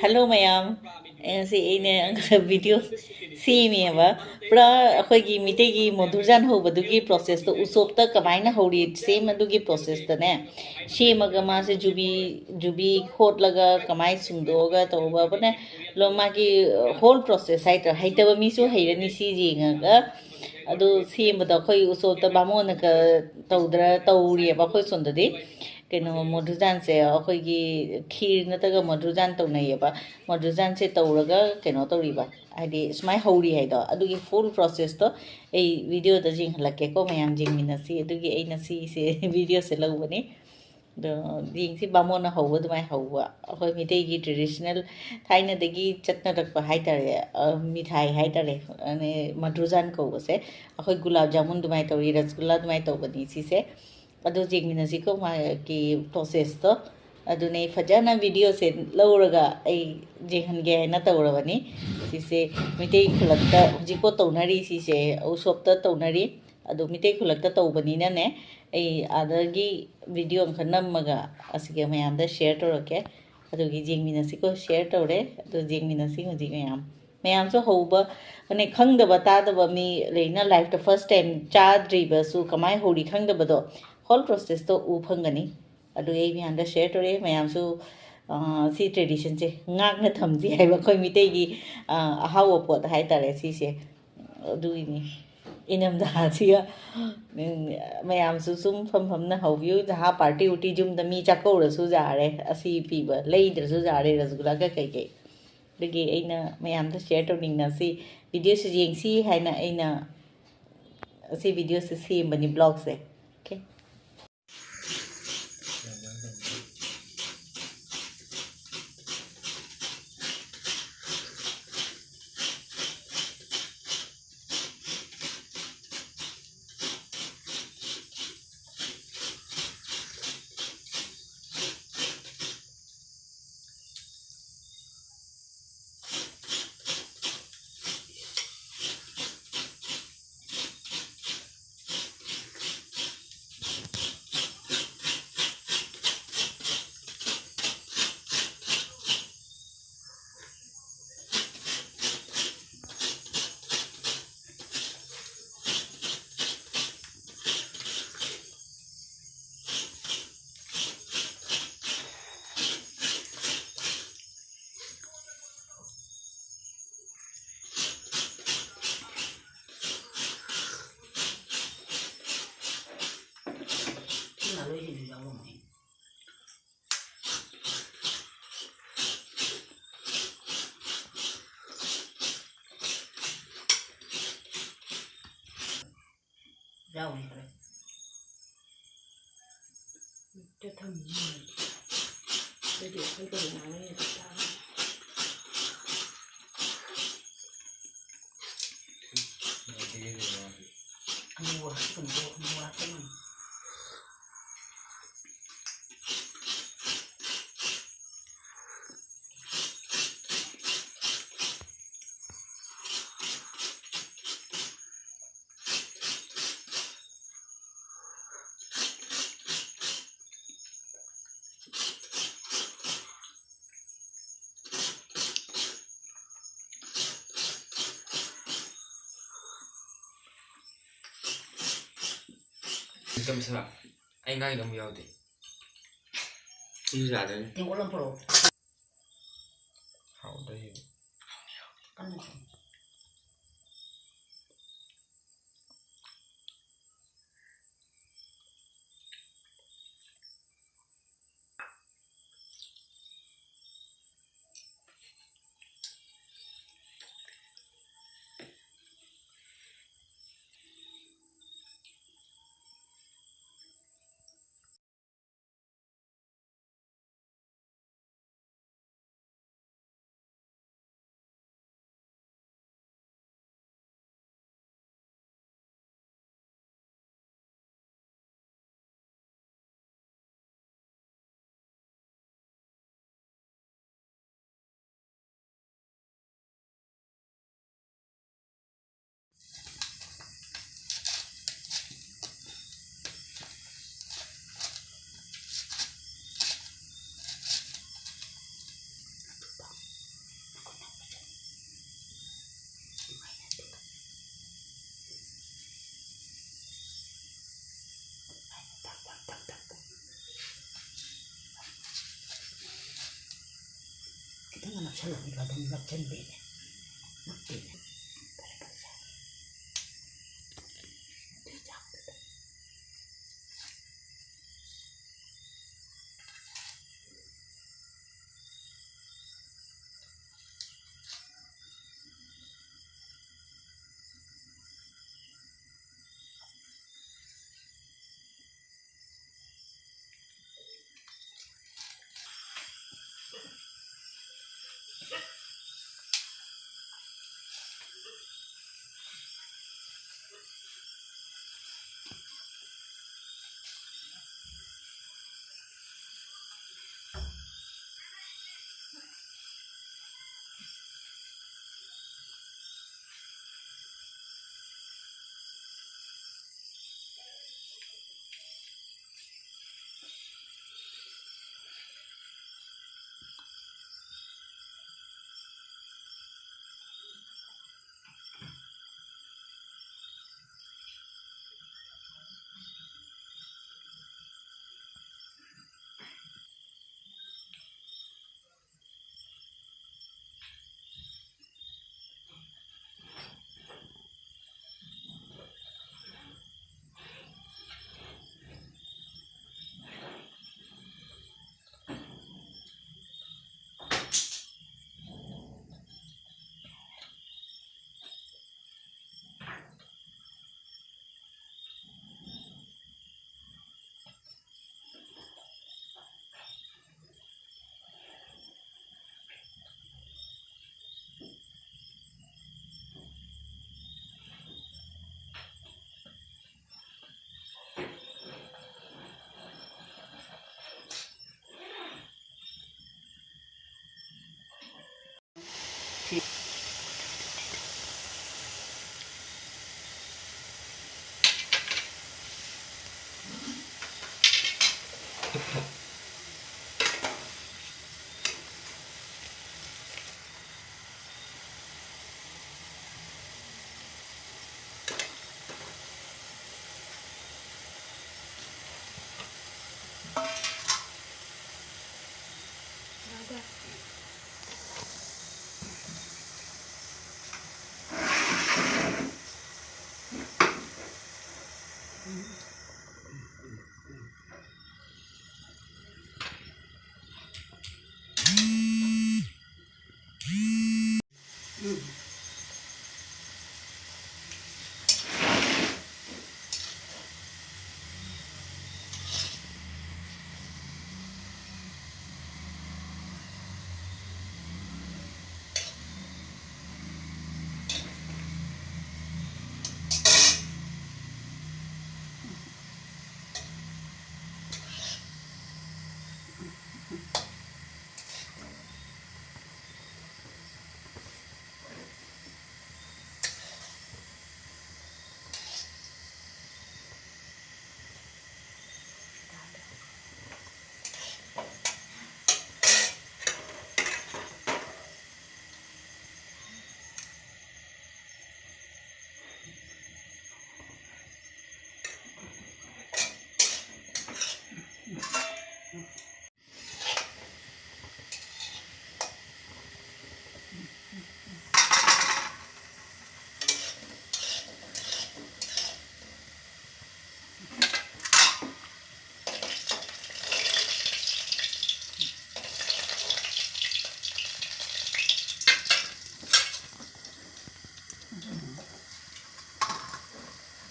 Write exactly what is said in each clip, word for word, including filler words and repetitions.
Hello ꯃꯌꯥꯝ, ꯉꯁꯤ ꯑꯩꯅ ꯚꯤꯗꯤꯑꯣ ꯁꯦꯝꯃꯦꯕ꯫ ꯄꯨꯔꯥ ꯑꯩꯈꯣꯏꯒꯤ ꯃꯤꯇꯩꯒꯤ ꯃꯣꯗꯨꯔꯖꯥꯟ ꯍꯧꯕꯗꯨꯒꯤ ꯄ꯭ꯔꯣꯁꯦꯁꯇꯣ, ꯎꯁꯣꯞꯇ ꯀꯃꯥꯏꯅ ꯍꯧꯔꯤ, ꯁꯦꯝ ꯑꯗꯨꯒꯤ ꯄ꯭ꯔꯣꯁꯦꯁꯇꯅꯦ, ꯁꯦꯝꯃꯒ ꯃꯥꯁꯦ ꯖꯨꯕꯤ, ꯖꯨꯕꯤ ꯈꯣꯠꯂꯒ ꯀꯃꯥꯏꯅ ꯁꯨꯡꯗꯣꯛꯑꯒ ꯇꯧꯕꯅꯦ, ꯂꯣ-, ꯃꯥꯒꯤ ꯍꯣꯜ ꯄ꯭ꯔꯣꯁꯦꯁ ꯍꯥꯏꯇꯥꯔꯦ꯫ ꯍꯩꯇꯕ ꯃꯤꯁꯨ ꯍꯩꯔꯅꯤ ꯁꯤ ꯌꯦꯡꯉꯒ꯫ ꯑꯗꯨ ꯁꯦꯝꯕꯗꯣ ꯑꯩꯈꯣꯏ ꯎꯁꯣꯞꯇ ꯕꯥꯃꯣꯟꯅꯒ ꯇꯧꯗ꯭ꯔ, ꯇꯧꯔꯤꯑꯕ ꯑꯩꯈꯣꯏ ꯁꯣꯝꯗꯗꯤ꯫ ꯀꯩꯅꯣ, ꯃꯣꯗꯨꯖꯥꯟꯁꯦ ꯑꯩꯈꯣꯏꯒꯤ ꯈꯤꯔ ꯅꯠꯇ꯭ꯔꯒ ꯃꯣꯗꯨꯖꯥꯟ ꯇꯧꯅꯩꯌꯦꯕ꯫ ꯃꯣꯗꯨꯖꯥꯟꯁꯦ ꯇꯧꯔꯒ ꯀꯩꯅꯣ ꯇꯧꯔꯤꯕ, ꯍꯥꯏꯗꯤ ꯁꯨꯃꯥꯏꯅ ꯍꯧꯔꯤ ꯍꯥꯏꯗꯣ, ꯑꯗꯨꯒꯤ ꯐꯨꯜ ꯄ꯭ꯔꯣꯁꯦꯁꯇꯣ ꯑꯩ ꯚꯤꯗꯤꯑꯣꯗ ꯌꯦꯡꯍꯜꯂꯛꯀꯦꯀꯣ, ꯃꯌꯥꯝ ꯌꯦꯡꯃꯤꯟꯅꯁꯤ꯫ ꯑꯗꯨꯒꯤ ꯑꯩꯅ ꯁꯤꯁꯦ ꯚꯤꯗꯤꯑꯣꯁꯦ ꯂꯧꯕꯅꯤ꯫ ꯑꯗꯣ ꯌꯦꯡꯁꯤ, ꯕꯥꯃꯣꯟꯅ ꯍꯧꯕ ꯑꯗꯨꯃꯥꯏꯅ ꯍꯧꯕ, ꯑꯩꯈꯣꯏ ꯃꯤꯇꯩꯒꯤ ꯇ꯭ꯔꯦꯗꯤꯁꯅꯦꯜ ꯊꯥꯏꯅꯗꯒꯤ ꯆꯠꯅꯔꯛꯄ ꯍꯥꯏꯇꯥꯔꯦ, ꯑ, ꯃꯤꯊꯥꯏ ꯍꯥꯏꯇꯥꯔꯦ, ꯑꯅꯦ ꯃꯗ꯭ꯔꯨꯖꯥꯟ ꯀꯧꯕꯁꯦ꯫ ꯑꯩꯈꯣꯏ ꯒꯨꯂꯥꯞ ꯖꯥꯃꯨꯟ ꯑꯗꯨꯃꯥꯏꯅ ꯇꯧꯏ, ꯔꯁꯒꯨꯜꯂꯥ ꯑꯗꯨꯃꯥꯏꯅ ꯇꯧꯕꯅꯤ ꯁꯤꯁꯦ꯫ ꯑꯗꯨ ꯌꯦꯡꯃꯤꯟꯅꯁꯤꯀꯣ, ꯃꯥꯒꯤ ꯄ꯭ꯔꯣꯁꯦꯁꯇꯣ꯫ ꯑꯗꯨꯅꯦ ꯐꯖꯅ ꯚꯤꯗꯤꯑꯣꯁꯦ ꯂꯧꯔꯒ ꯑꯩ ꯌꯦꯡꯍꯟꯒꯦ ꯍꯥꯏꯅ ꯇꯧꯔꯕꯅꯤ꯫ ꯁꯤꯁꯦ ꯃꯤꯇꯩ ꯈꯨꯂꯛꯇ ꯍꯧꯖꯤꯛꯐꯥꯎ ꯇꯧꯅꯔꯤ, ꯁꯤꯁꯦ ꯎꯁꯣꯞꯇ ꯇꯧꯅꯔꯤ꯫ ꯑꯗꯣ ꯃꯤꯇꯩ ꯈꯨꯂꯛꯇ ꯇꯧꯕꯅꯤꯅꯅꯦ, ꯑꯩ ꯑꯥꯗꯒꯤ ꯚꯤꯗꯤꯑꯣ ꯑꯃꯈꯛ ꯅꯝꯃꯒ ꯑꯁꯤꯒ ꯃꯌꯥꯝꯗ ꯁꯤꯌꯔ ꯇꯧꯔꯛꯀꯦ꯫ ꯑꯗꯨꯒꯤ ꯌꯦꯡꯃꯤꯟꯅꯁꯤꯀꯣ, ꯁꯤꯌꯔ ꯇꯧꯔꯦ꯫ ꯑꯗꯨ ꯌꯦꯡꯃꯤꯟꯅꯁꯤ ꯍꯧꯖꯤꯛ ꯃꯌꯥꯝ꯫ ꯃꯌꯥꯝꯁꯨ ꯍꯧꯕ, ꯃꯥꯅꯦ, ꯈꯪꯗꯕ ꯇꯥꯗꯕ ꯃꯤ ꯂꯩꯅ, ꯂꯥꯏꯐꯇ ꯐꯥꯔꯁ ꯇꯥꯏꯝ ꯆꯥꯗ꯭ꯔꯤꯕꯁꯨ ꯀꯃꯥꯏꯅ ꯍꯧꯔꯤ ꯈꯪꯗꯕꯗꯣ ꯍꯣꯜ ꯄ꯭ꯔꯣꯁꯦꯁꯇꯣ ꯎ ꯐꯪꯒꯅꯤ꯫ ꯑꯗꯨ ꯑꯩ ꯃꯌꯥꯝꯗ ꯁꯤꯌꯔ ꯇꯧꯔꯦ꯫ ꯃꯌꯥꯝꯁꯨ, ꯑ, ꯁꯤ ꯇ꯭ꯔꯦꯗꯤꯁꯟꯁꯦ ꯉꯥꯛꯅ ꯊꯝꯁꯤ ꯍꯥꯏꯕ ꯑꯩꯈꯣꯏ ꯃꯤꯇꯩꯒꯤ, ꯑ, ꯑꯍꯥꯎꯕ ꯄꯣꯠ ꯍꯥꯏꯇꯥꯔꯦ ꯁꯤꯁꯦ꯫ ꯑꯗꯨꯒꯤꯅꯤ꯫ ꯏꯅꯝꯊꯥꯁꯤꯒ, ꯎꯝ, ꯃꯌꯥꯝꯁꯨ ꯁꯨꯝ ꯐꯝ ꯐꯝꯅ ꯍꯧꯕꯤꯌꯨ꯫ ꯖꯍꯥ ꯄꯥꯔꯇꯤ ꯎꯇꯤ ꯌꯨꯝꯗ ꯃꯤ ꯆꯥꯛꯀꯧꯔꯁꯨ ꯌꯥꯔꯦ, ꯑꯁꯤ ꯄꯤꯕ ꯂꯩꯗ꯭ꯔꯁꯨ ꯌꯥꯔꯦ, ꯔꯁꯒꯨꯂꯥꯒ ꯀꯩꯀꯩ꯫ ꯑꯗꯒꯤ ꯑꯩꯅ ꯃꯌꯥꯝꯗ ꯁꯤꯌꯔ ꯇꯧꯅꯤꯡꯅ ꯁꯤ ꯚꯤꯗꯤꯑꯣꯁꯤ ꯌꯦꯡꯁꯤ ꯍꯥꯏꯅ ꯑꯩꯅ ꯑꯁꯤ ꯚꯤꯗꯤꯑꯣꯁꯤ ꯁꯦꯝꯕꯅꯤ, ꯕ꯭ꯂꯣꯒꯁꯦ꯫ ꯑꯣꯀꯦ꯫ ꯌꯥꯎꯔꯤ ꯈꯔ꯫ ꯆꯠꯊꯝꯃꯤ ꯃꯥꯜꯂꯦ꯫ ꯑꯗꯨꯗꯤ ꯑꯩꯈꯣꯏ ꯀꯔꯤ ꯉꯥꯡꯅꯩ ꯑꯗꯨ ꯇꯥꯔꯦ꯫ ꯑꯃꯨꯕ ꯍꯥꯞꯆꯤꯟꯒꯨꯝ ꯇꯧ, ꯑꯃꯨꯕ ꯍꯥꯞꯆꯤꯟꯒꯨꯝ꯫ ꯃꯇꯝ ꯁꯥ ꯑꯩ ꯉꯥꯡꯉꯤꯗꯣ ꯑꯃꯨꯛ ꯌꯥꯎꯗꯦ꯫ ꯁꯤꯁꯨ ꯌꯥꯗꯣꯏꯅꯤ꯫ ꯇꯦꯡꯀꯣꯠ ꯑꯃ ꯄꯨꯔꯛꯑꯣ꯫ ꯍꯥꯎꯗꯣꯏ꯫ ꯀꯟꯅ ꯊꯣꯡꯉꯤ꯫ ꯈꯤꯇꯪ ꯅꯞꯁꯜꯂꯒ ꯑꯗꯨꯝ ꯅꯞꯁꯤꯟꯕꯤꯔꯦ꯫ ꯅꯞꯄꯤꯔꯦ꯫ ꯐꯔꯦ, ꯐꯔꯦ, ꯁꯥꯔꯦ꯫ ꯑꯗꯨ ꯆꯥꯛꯇꯨꯗ꯫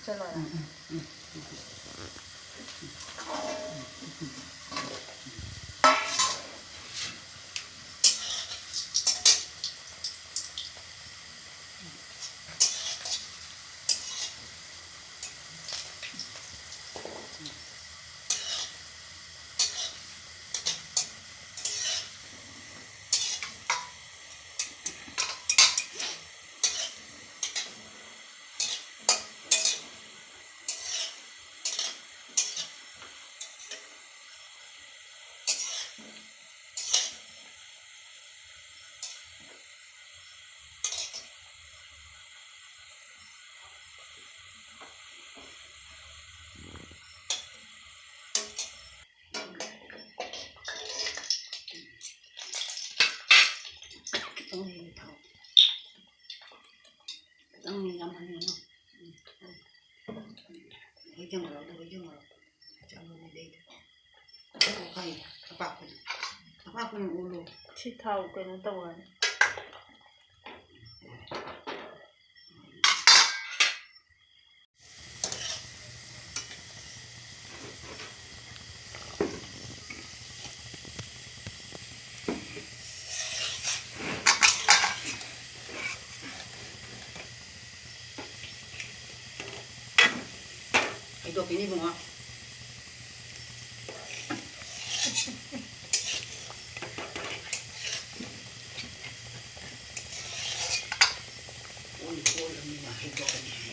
ꯆꯠꯂꯣꯅ꯫ ꯈꯤꯇꯪ ꯍꯦꯟꯅ ꯊꯥꯎ꯫ ꯈꯤꯇꯪ ꯌꯥꯝꯍꯟꯒꯅꯨ꯫ ꯎꯝ, ꯍꯣꯏ꯫ ꯍꯣꯏ, ꯆꯪꯉꯛꯑꯣ, ꯑꯗꯨ ꯍꯣꯏ, ꯆꯪꯉꯛꯑꯣ꯫ ꯆꯪꯉꯛꯑꯣ, ꯑꯗꯩꯗꯤ꯫ ꯑꯣ, ꯐꯩ꯫ ꯑꯄꯥꯛꯄꯗꯣ꯫ ꯑꯄꯥꯛꯄꯗꯣ ꯑꯣꯜꯂꯣ꯫ ꯁꯤ ꯊꯥꯎ ꯀꯩꯅꯣ ꯇꯧꯔꯅꯤ꯫ ꯍꯩꯗꯣꯛꯀꯦꯅꯦ ꯏꯕꯨꯡꯉꯣ꯫ ꯑꯣꯟ ꯀꯣꯜꯂꯕꯅꯤꯅ ꯍꯩꯗꯣꯛꯀꯅꯤ꯫